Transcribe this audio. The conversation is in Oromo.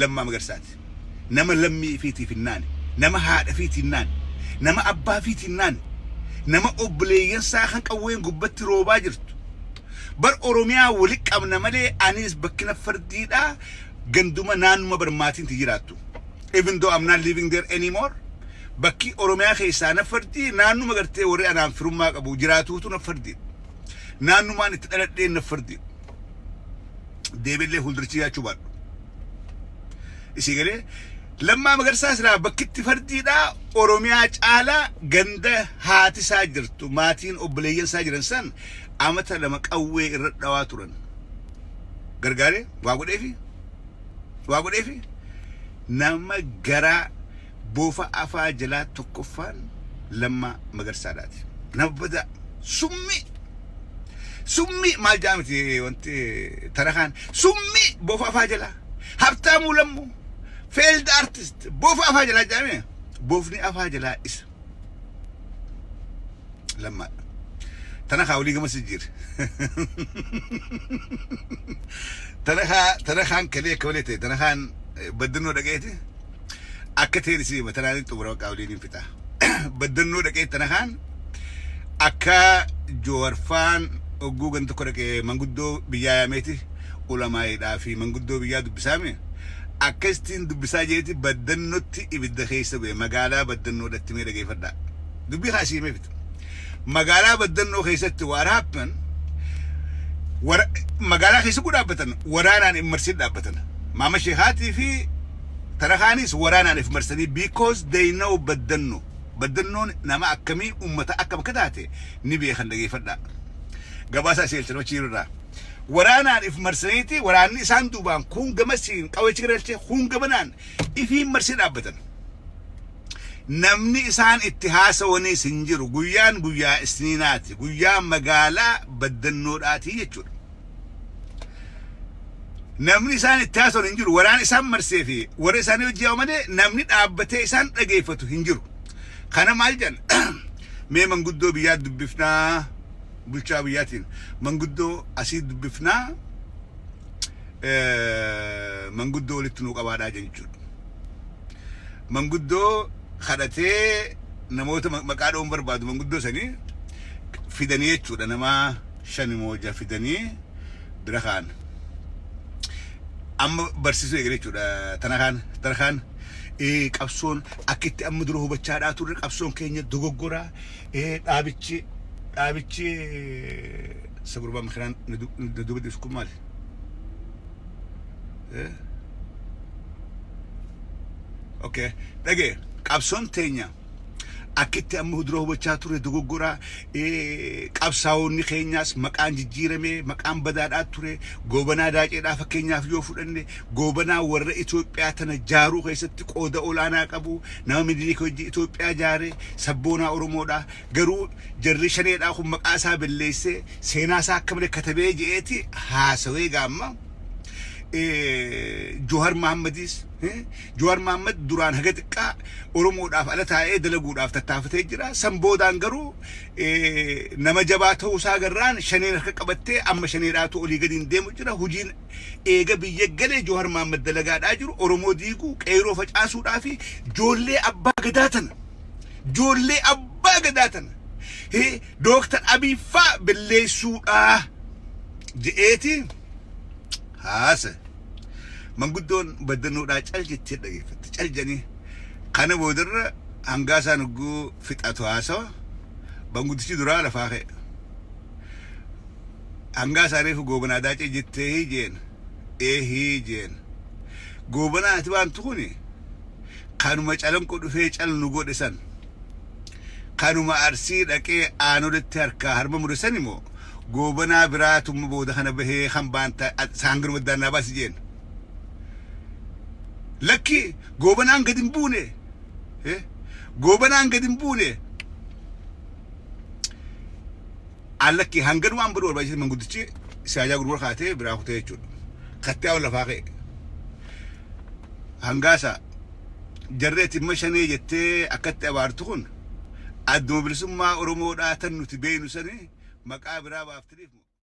Lammaa Magarsaati. Nama lammii ifiitiif hin naane, nama haadha ifiitii hin naane, nama abbaa ifiitii hin naane, nama obboleeyyan isaa kan qawween gubbatti roobaa jirtu. Bar Oromiyaa wali qabna malee anis bakkina fardiidha ganduma naannuma barmaatiin ti jiraattu. Even though I'm not living there anymore. Bakki Oromiyaa keessaa na fardii naannuma gartee warri anaan firummaa qabu jiraatuutu na fardii. Naannumaan itti dhaladheen na fardii. Deebiillee fuuldurichi jiraachuu baadhu. Isii galee Lammaa Magarsaa silaa bakkitti fardiidhaa Oromiyaa caalaa ganda haati isaa jirtu maatiin obboleeyyan isaa jiran san amata 2 qawwee irra dhawaa turan. Gargaaree waa godheefi waa godheefi nama garaa boofa afaa jalaa tokkoffaan Lammaa Magarsaadhaati. Nama badaa summii Summii maal jedhaa miti wanti tarakaan summii bofa afaa jalaa. Habtaamuu Lammuu failed artist bofa afaa jalaa jedhame bofni afaa jalaa isa. Lammaadha. Tana kaa olii gama sijjiire. Tana kaa tana kaan kalee akka malee ta'e tana kaan baddannoo dhaqeeti akka ta'e isii matanaan xumura bakka oliin hin fixa. Baddannoo dhaqee tana kaan Akka Joowar faan hogguu ganda tokko dhaqe manguddoo biyyaa yaameeti ulamaa'iidhaa fi manguddoo biyyaa dubbisaame akkasittiin dubbisaa jeeti baddannotti ibidda keessa bu'e magaalaa baddannoodhatti mee dhageeffadhaa. Dubbii kaa asii himee fixa. Magaalaa baddannoo keessatti what happen magaalaa keessa guu dhaabbatan waraanaan hin marsin dhaabbatan. Maama Sheekaatii fi Tarakaanis waraanaan if marsanii because they know baddannoo. Baddannoon nama akkamii ummata akkam akka taate ni beekan dhageeffadhaa. Gabaasaa isii galchan achi irraa. Waraanaan if marsaniiti waraanni isaan duubaan kuun gamasiin qawweechi gargalchee kuun gamanaan ifiin marsee dhaabbatan. Namni isaan itti haasawaniis hin jiru. Guyyaan guyyaa isniinaati. Guyyaa magaalaa baddannoodhaati jechuudha. Namni isaan itti haasawan hin jiru. Waraan isaan marsee fi warra isaanii hojii yaa'u malee namni dhaabbatee isaan dhageeffatu hin jiru. Kana maal jedhan? Mee manguddoo biyyaa dubbifnaa bulchaa biyyaatiin manguddoo asii dubbifnaa manguddoo walitti nuu qabaadhaa jechuudha. Manguddoo kadhatee namoota maqaa dha'uun barbaadu manguddoo sanii fidanii jechuudha nama shani moo jaha fidanii bira kaan. Amma barsiisuu eegale jechuudha. Tana kaan tana kaan qabsoon akka itti amma dura hubachaadhaa turre qabsoon keenya dogoggora dhaabichi dhaabichi isa gurbaa makinaan na duuba deebisu kun maali? Okay. Dhagee qabsoon teenya akkitti amma dura hubachaa ture dogoggora qabsaa'onni keenyaas maqaan jijjiirame maqaan badaadhaa ture goobanaa daaceedhaa fakkeenyaaf yoo fudhanne goobanaa warra Itoophiyaa tana jaaruu keessatti qooda olaanaa qabu nama Minilik hojii Itoophiyaa jaare sabboonaa Oromoodha garuu jarri shaneedhaa kun maqaa isaa balleessee seenaa isaa akka malee katabee je'eeti haasawee gaamma Johar Mahammadis Jawaar Mahaammad duraan haga xiqqaa Oromoodhaaf ala taa'ee dalaguudhaaf tattaafatee jira. San boodaan garuu nama jabaa ta'uu isaa agarraan shaneen harka qabattee amma shaneedhaatu olii gadi hin deemu jira. Hojiin eega biyya galee Jawaar Mahaammad dalagaadhaa jiru Oromoo diiguu, qeeroo facaasuudhaa fi joollee abbaa gadaa tana joollee abbaa gadaa tana Dooktar Abiy faa balleessuudhaa je'eeti haasa. Manguddoon baddannoodhaa cal jettee dhageeffatte. Cal jedhanii kana boodarra hangaasaan hogguu fixatu haasawa manguddichi duraa lafaa ka'e. Hangaasaan reefu goobanaa daacee jettee jeen eehii jeen. Goobanaa ati baantu kuni kanuma calanqoo dhufee cal nu godhe san kanuma arsii dhaqee aanoletti harkaa harma mure san immoo Goobanaa biraatumma booda kana bahee kan baanta isa hanganuma addaan naa baasi jeen. Lakki goobanaan gad hin buune. Goobanaan gad hin buune. An lakki hanganumaan baduu barbaachise manguddichi saajaa gurgura kaatee biraa kutee jechuudha. Kattee awwa lafaa ka'e. Hangaasa jarri ati imma shanee jettee akkatti abaartu kun adduma bilisummaa Oromoodhaa tan nuti beeynu sani maqaa biraa baaftaniif moo?